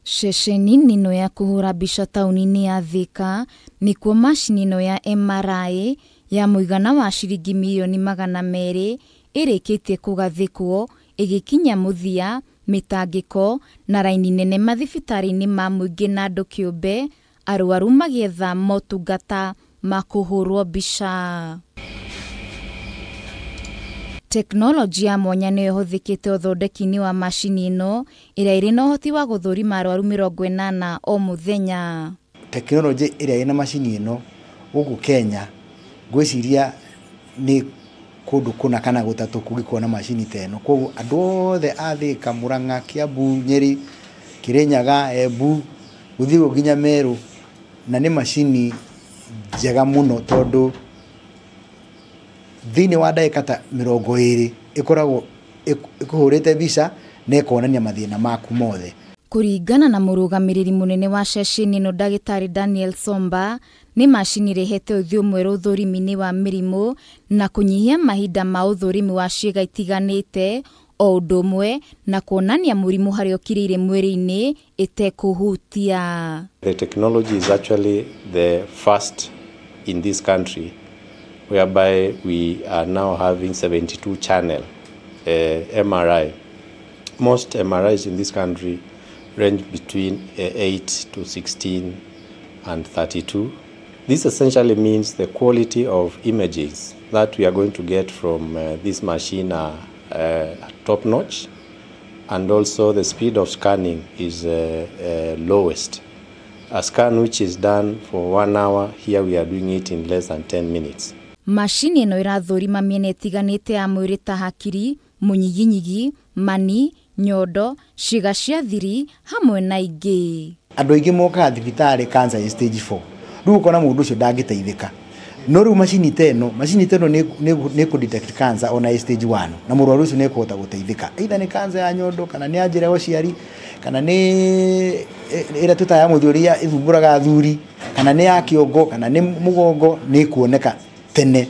Ceceni ĩno ya kũhũra mbica taũni-inĩ ya Thika nĩkuo macini ĩno ya MRI ya mũigana wa ciringi mirioni 200 ĩrĩkĩtie kũgathĩkwo ĩgĩkinya mũthia mĩtangĩko na raini nene mathibitarĩ-inĩ ma mũingĩ na andũ kĩũmbe arwaru magĩetha motungata ma kũhũrwo mbica. Tekinoronjĩ ya mwanya nĩyo ĩhũthĩkĩte ũthondeki-inĩ wa macini ĩno ĩrĩa ĩrĩ na ũhoti wa gũthũrima arwaru 80 o mũthenya. Tekinoronjĩ ĩrĩa ĩna macini ĩno gũkũ Kenya ngwĩciria nĩ kũndũ kũna kana gũtatũ kũngĩkorwo na macini ta ĩno. Koguo andũ othe a Thika, Murang'a, Kiambu, Nyeri, Kirinyaga, Embu, gũthiĩ ũguo nginya Meru, na nĩ macini njega mũno tondũ thĩinĩ wa ndagĩka ta 20 ĩkoragwo ĩkũhũrĩte mbica na ĩkonania mathĩna maku mothe. Kũringana na mũrũgamĩrĩri mũnene wa ceceni ĩno ndagĩtarĩ Daniel Somba, nĩ macini ĩrehete ũthiũ mwerũ ũthũrimi-inĩ wa mĩrimũ na kũnyihia mahinda ma ũthũrimi wa ciĩga itiganĩte o ũndũ ũmwe na kuonania mũrimũ harĩa ũkirĩire mwĩrĩ-inĩ ĩtekũhutia. The technology is actually the first in this country whereby we are now having 72 channel MRI. Most MRIs in this country range between 8 to 16 and 32. This essentially means the quality of images that we are going to get from this machine are top notch, and also the speed of scanning is lowest. A scan which is done for 1 hour, here we are doing it in less than 10 minutes. Macini ĩno ĩrathũrima mĩena ĩtiganĩte ya mwĩrĩ ta hakiri, mũnyiginyigi, mani, nyondo, ciĩga cia thiri hamwe na ingĩ. Andũ aingĩ mokaga thibitarĩ cancer ĩ stage 4. Rĩu ũkona mũndũ ũcio ndangĩteithĩka. No rĩu macini ta ĩno nĩ kũ detect cancer ona ĩ stage 1 na mũrwaru ũcio nĩ ekũhota gũteithĩka. Either nĩ cancer ya nyondo kana nĩ ya njĩra ya ũciari kana nĩ ĩrĩa twĩtaga ya mũthuri ĩrĩa ĩthumbũraga athuri kana nĩ ya kĩongo kana nĩ mũgongo, nĩ ĩkuoneka tene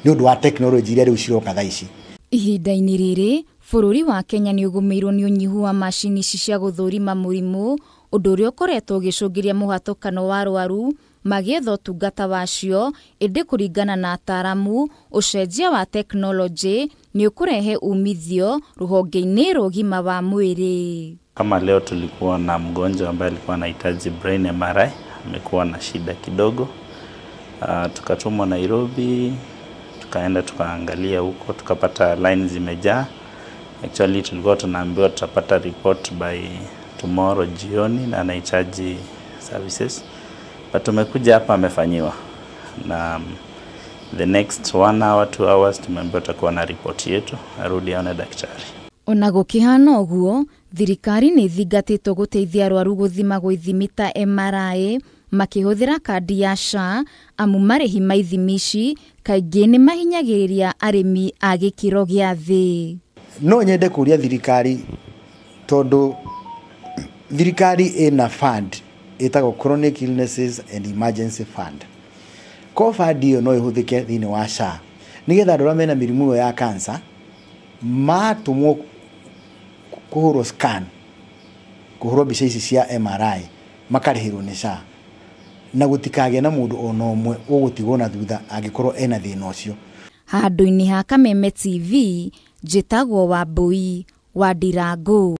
nĩ ũndũ wa tekinoronjĩ iria rĩu ciroka thaa ici. Ihinda-inĩ rĩrĩ bũrũri wa Kenya nĩ ũgũmĩirwo nĩ ũnyihu wa macini ici cia gũthũrima mũrimũ, ũndũ ũrĩa ũkoretwo ũgĩcũngĩria mũhatũkano wa arwaru magĩetha ũtungata wacio, ĩndĩ kũringana na ataaramu ũcenjia wa tekinoronjĩ nĩ ũkũrehe umithio rũhonge-inĩ rwa ũgima wa mwĩrĩ. Kama leo tulikuwa na mgonjwa ambaye alikuwa anahitaji brain MRI, amekuwa na shida kidogo. Tukatumwa Nairobi, tukaenda tukaangalia huko, tukapata line zimejaa. Actually tulikuwa tunaambiwa tutapata report by tomorrow jioni na anahitaji services. But tumekuja hapa amefanyiwa, na the next 1 hour 2 hours tumeambiwa tutakuwa na report yetu, arudi aone daktari. Ona gũkĩhana ũguo, thirikari nĩ ĩthingatĩtwo gũteithia arwaru gũthimagwo ithimi ta MRI makĩhũthĩra kandi ya SHA, amu marĩhi ma ithimi ici kaingĩ nĩ mahinyagĩrĩria arĩmi a gĩkĩro gĩa thĩ. No nyende kũria thirikari tondũ thirikari ĩna fund ĩtagwo Chronic Illnesses and Emergency Fund. Ko fund ĩyo no ĩhũthĩke thĩinĩ wa SHA nĩgetha andũ arĩa mena mĩrimũ ĩyo ya cancer matũmwo kũhũrwo scan, kũhũrwo mbica ici cia MRI makarĩhĩrwo nĩ SHA, na gũtikagĩe na mũndũ ona ũmwe ũgũtigwo na thutha angĩkorwo ena thĩna ũcio. Handũ-inĩ ha Kameme TV, njĩtagwo Wambui wa Ndirangu.